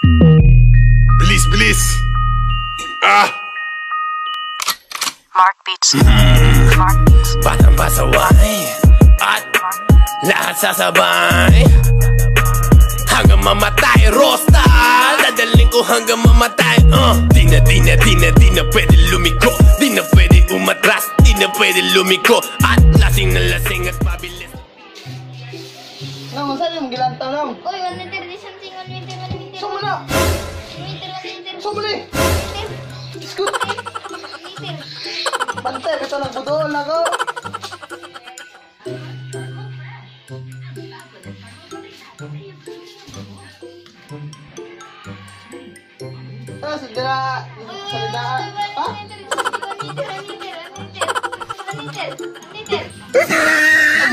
Bilis, bilis! Ah! Mark Beats. Mark Beats. Batang pasaway at lahat sasabay hanggang mamatay. Rosta, dadaling ko hanggang mamatay. Di na, di na, di na, di na pwede lumiko. Di na pwede umatras, di na pwede lumiko. At lasing na lasing at pabilis. Nang, unsa yung gilantaw, nang? Uy, 1 meter di something, 1 meter, 1 meter. Saan mo na? 1 meter, 1 meter. Saan mo na eh? 1 meter. Scoot! 1 meter. Bantay, ito lang budol ako. Ah, sa Uy, uy, sa uy, dira. uy, Ha? 1 meter, 1 meter, 1 meter, 1 meter, 1 meter, 1 meter.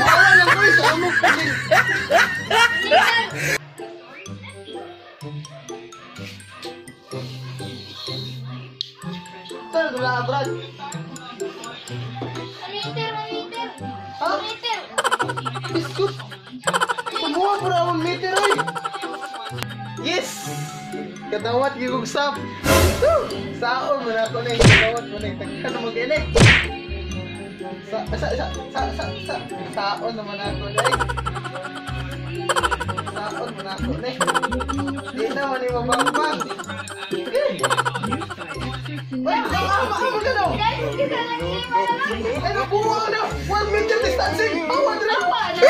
Mawa lang ko eh, sa amo. 1 meter. Saan dula, Brad? 1 meter, 1 meter. Ha? 1 meter. Biscuit! Kumuha po na akong meter oy! Yes! Kadawat yung sap! Woo! Saon mo na ako na eh. Kadawat mo na eh. Tagkan mo gini. Sa, sa, sa, sa, sa, sa. Saon naman ako na eh. Saon mo na ako na eh. Di na man yung mabambang. Eh! Ay, ay, ama, ama ka daw! Guys, kita lang ni Mama. Ay, nabuha ka na! 1 meter distancing! Awa na! Awa na.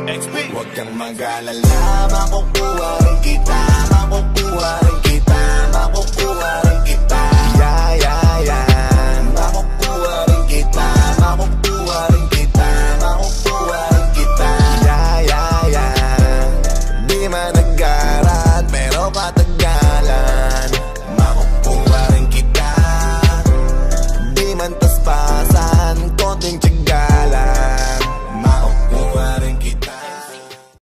XP! Huwag kang mag-alala, makukuha rin kita, makukuha rin kita, makukuha rin kita. Yeah. Makukuha rin kita, makukuha rin kita, makukuha rin kita. Yeah. Di man nag-aral, pero patagalan.